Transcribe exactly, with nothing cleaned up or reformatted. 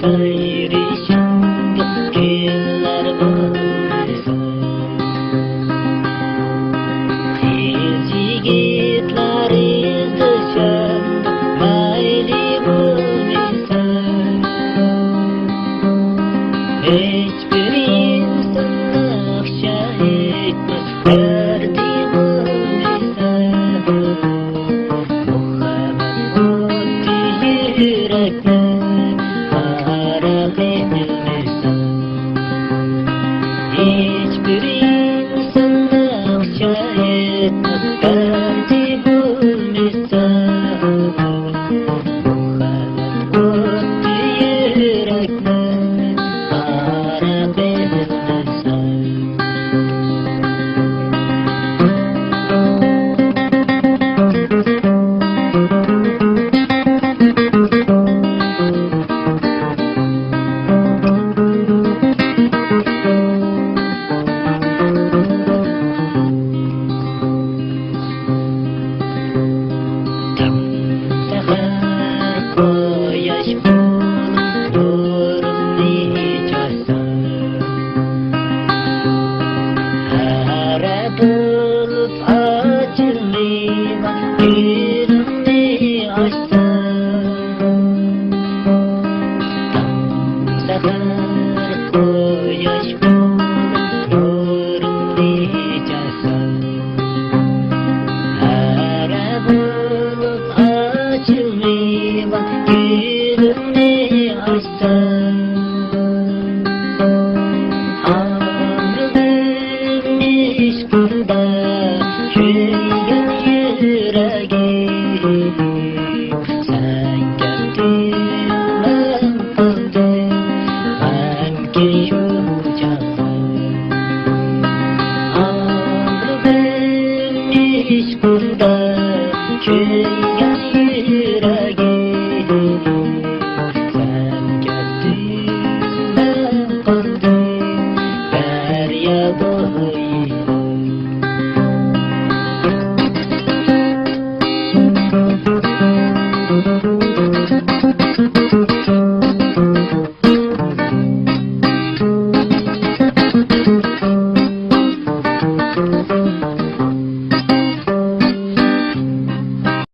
ئايرىشىمدىن كۈنلەر بولمىسا، قىز يىگىتلەر ئىزدىشىمدىن مەيلى بولمىسا، ھېچبىر ئىنساننىڭ شاھىت بەردى بولمىسا، مۇھەببەت ئوتى يۈرەكنى ئارا قىلمىسا، ھېچبىر ئىنساننىڭ شاھىت بەردى بولمىسا، مۇھەببەت ئوتى يۈرەكنى ئارا قىلمىسا. تاڭ سەھەر قۇياش بولۇپ نۇرۇمنى چاچسا، ھەرە بولۇپ ئاچىلمىغان گۈلۈمنى ئاچسا، تاڭ سەھەر قۇياش بولۇپ نۇرۇمنى چاچسا، ھەرە بولۇپ ئاچىلمىغان گۈلۈمنى ئاچسا،